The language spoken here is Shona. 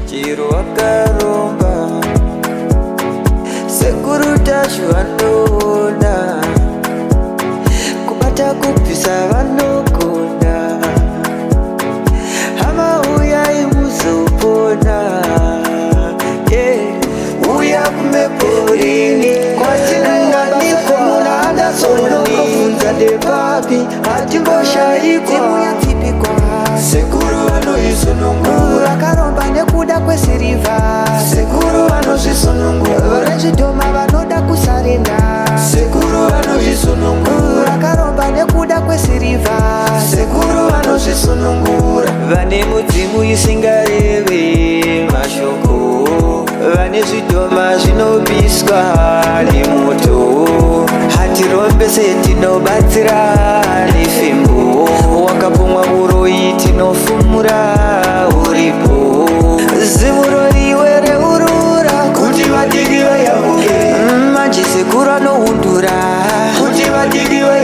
Chero wakaromba, Sekuru Tasvu vanoona, kubata kubvisa vanogona. Hama, uyai muzopona, yeah. Uya kumeporini kwatinowanikwa muna Andersoni, ndepapi hatimboshaikwa. Sekuru vanoisunungura. Vakaromba nekuda kwesirivha. Sekuru vanozvisunungura. Vezvidhoma vanoda kusarenda. Sekuru vanozvisunungura. Vakaromba nekuda kwesirivha. Sekuru vanozvisunungura. Vane mudzimu isingareve mashoko, vane zvidhoma zvinopiswa nemoto. Hatirombese, tinobatsira nefembo. Wakapumwa uroyi, tinofumura uripo. Zimurori wereurura kuti vadiki vayambuke. Manje sekuru anoundura kuti vadiki vayambuke.